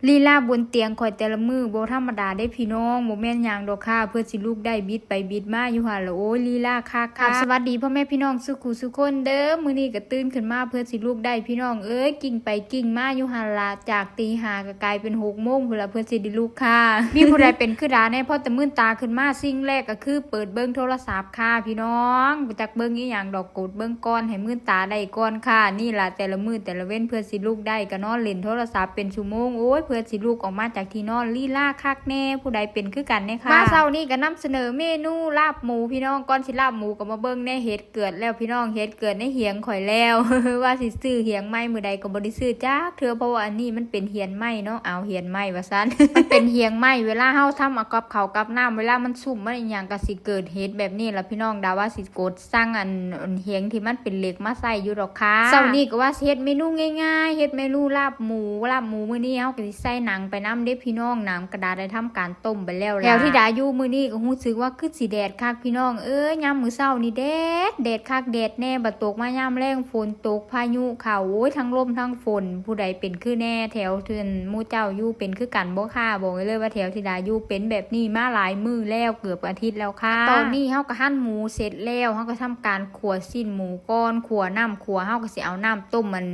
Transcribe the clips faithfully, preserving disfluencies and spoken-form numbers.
ลีลาบนเตียงข่อยแต่ละมื้อบ่ธรรมดาเด้พี่น้อง บ่แม่นหยังดอกค่ะ เพื่อสิลุกได้บิดไปบิดมาอยู่หั่นล่ะ โอ้ย ลีลาคักค่ะ สวัสดีพ่อแม่พี่น้องสุขุสุคนเด้อ มื้อนี้ก็ตื่นขึ้นมาเพื่อสิลุกได้พี่น้องเอ้ย กิ้งไปกิ้งมาอยู่หั่นล่ะ จากตีห้าก็กลายเป็นหกโมงพู้นล่ะ เพื่อสิได้ลุกค่ะ มีผู้ใดเป็นคือดาแน่ พอแต่มื่นตาขึ้นมาสิ่งแรกก็คือเปิดเบิ่งโทรศัพท์ค่ะพี่น้อง บ่จักเบิ่งอีหยังดอก กดเบิ่งก่อน ให้มื่นตาได้ก่อนค่ะ นี่ล่ะแต่ละมื้อแต่ละเว็น เพื่อสิลุกได้ก็นอนเล่นโทรศัพท์เป็นชั่วโมง โอ้ย เพื่อสิลุกออกมาจากที่นอน ลีลาคักแน่ ผู้ใดเป็นคือกันแน่ค่ะ มาเช้านี้ก็นำเสนอเมนูลาบหมูพี่น้อง ก่อนสิลาบหมูก็มาเบิ่งแน่ เห็ดเกิดแล้วพี่น้อง เห็ดเกิดในเหียงข่อยแล้ว ว่าสิซื้อเหียงใหม่มื้อใดก็บ่ได้ซื้อจักเทื่อ เพราะว่าอันนี้มันเป็นเหียงใหม่เนาะ เอาเหียงใหม่ว่าซั่น มันเป็นเหียงใหม่ เวลาเฮาทำเอากับข้าวกับน้ำ เวลามันซุ่มมันอีหยังก็สิเกิดเห็ดแบบนี้ล่ะพี่น้อง ดาว่าสิกดสั่งอัน อันเหียงที่มันเป็นเหล็กมาใส่อยู่ดอกค่ะ เช้านี้ก็ว่าสิเฮ็ดเมนูง่ายๆ เฮ็ดเมนูลาบหมู ลาบหมูมื้อนี้เฮาก็สิใส่หนังไปนำเด้พี่น้อง หนังก็ดาได้ทำการต้มไปแล้วล่ะ แถวที่ดาอยู่มื้อนี้ก็รู้สึกว่าคือสิแดดคักพี่น้องเอ้ย ยามมื้อเช้านี่แดด แดดคักแดดแน่ บัดตกมายามแลงฝนตก พายุเข้า โอ้ย ทั้งลมทั้งฝน ผู้ใดเป็นคือแน่ แถวที่หมู่เจ้าอยู่เป็นคือกันบ่ค่ะ บอกไว้เลยว่าแถวที่ดาอยู่เป็นแบบนี้มาหลายมื้อแล้ว เกือบอาทิตย์แล้วค่ะ ตอนนี้เฮาก็หั่นหมูเสร็จแล้ว เฮาก็ทำการขั่วชิ้นหมูก่อน ขั่วน้ำขั่ว เฮาก็สิเอาน้ำต้มมัน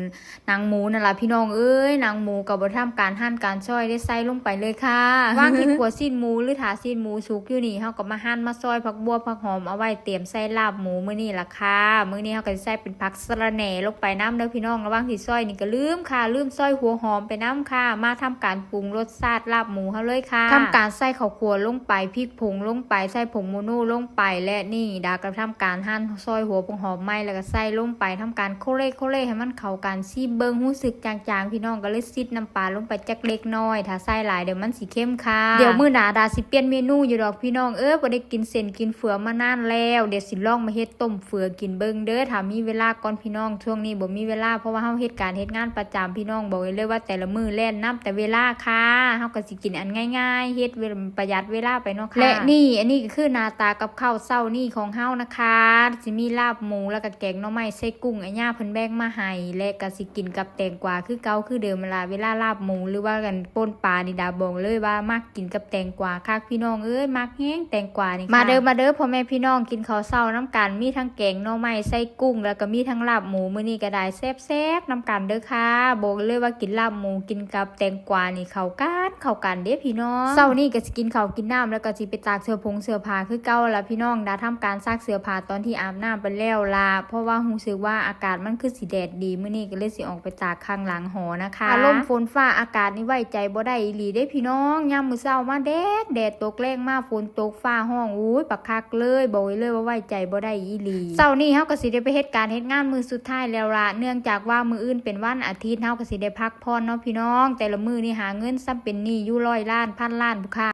หนังหมูนั่นล่ะพี่น้องเอ้ย หนังหมูก็บ่ทำการหั่นการซอยได้ ใส่ลงไปเลยค่ะ วางที่ขั่วชิ้นหมูหรือถ้าชิ้นหมูสุกอยู่นี่ เฮาก็มาหั่นมาซอยผักบัวผักหอมเอาไว้เตรียมใส่ลาบหมูมื้อนี้ล่ะค่ะ มื้อนี้เฮาก็สิใส่เป็นผักสะระแหน่ลงไปนำเด้อพี่น้อง ระหว่างที่ซอยนี่ก็ลืมค่ะ ลืมซอยหัวหอมไปนำค่ะ มาทำการปรุงรสชาติลาบหมูเฮาเลยค่ะ ทำการใส่ข้าวคั่วลงไป พริกผงลงไป ใส่ผงโมโนลงไป และนี่ดาก็ทำการหั่นซอยหัวผักหอมใหม่ แล้วก็ใส่ลงไป ทำการโคเล่โคเล่ให้มันเข้ากัน ซิมเบิ่ง รู้สึกจางๆ พี่น้องก็เลยซิดน้ำปลาลงไปจักเล็กน้อย ถ้าใส่หลายเดี๋ยวมันสิเค็มค่ะ เดี๋ยวมื้อหน้าดาสิเปลี่ยนเมนูอยู่ดอกพี่น้องเอ้ย บ่ได้กินเส้นกินเฟือมานานแล้ว เดี๋ยวสิลองมาเฮ็ดต้มเฟือกินเบิ่งเด้อ ถ้ามีเวลาก่อนพี่น้อง ช่วงนี้บ่มีเวลา เพราะว่าเฮาเฮ็ดการเฮ็ดงานประจำพี่น้อง บอกไว้เลยว่าแต่ละมื้อแล่นนับแต่เวลาค่ะ เฮาก็สิกินอันง่ายๆ เฮ็ดเวลา ประหยัดเวลาไปเนาะค่ะ และนี่ อันนี้ก็คือหน้าตากับข้าวเช้านี้ของเฮานะคะ สิมีลาบหมู แล้วก็แกงหน่อไม้ใส่กุ้ง อาย่าเพิ่นแบ่งมาให้ และก็สิกินกับแตงกวาคือเก่าคือเดิมนั่นล่ะ เวลาลาบหมูหรือว่ากันป่นปลานี่ดาบอกเลยว่ามักกินกับแตงกวาคักพี่น้องเอ้ย มักแฮงแตงกวานี่ค่ะ มาเด้อ มาเด้อพ่อแม่พี่น้อง กินข้าวเช้านำกัน มีทั้งแกงหน่อไม้ใส่กุ้ง แล้วก็มีทั้งลาบหมู มื้อนี้ก็ได้แซ่บๆนำกันเด้อค่ะ บอกเลยว่ากินลาบหมูกินกับแตงกวานี่เข้ากัน เข้ากันเด้พี่น้อง เช้านี้ก็สิกินข้าวกินน้ำ แล้วก็สิไปตากเสื้อผงเสื้อผ้าคือเก่าล่ะพี่น้อง ดาทำการซักเสื้อผ้าตอนที่อาบน้ำไปแล้วล่ะ เพราะว่ารู้สึกว่าอากาศมันคือสิแดดดี มื้อนี้ก็เลยสิออกไปตากข้างหลังหอนะคะ อารมณ์ฝนฟ้าอากาศนี่ไว้ใจบ่ได้อีหลีเด้พี่น้อง ยามมื้อเช้ามาแดด แดดตกแลงมาฝนตกฟ้าฮ้อง โอ้ย บักคักเลย บอกไว้เลยว่าไว้ใจบ่ได้อีหลี เช้านี้เฮาก็สิได้ไปเฮ็ดการเฮ็ดงานมื้อสุดท้ายแล้วล่ะ เนื่องจากว่ามื้ออื่นเป็นวันอาทิตย์ เฮาก็สิได้พักผ่อนเนาะพี่น้อง แต่ละมื้อนี่หาเงินซ้ำเป็นหนี้อยู่ร้อยล้านพันล้านพุ้นค่ะ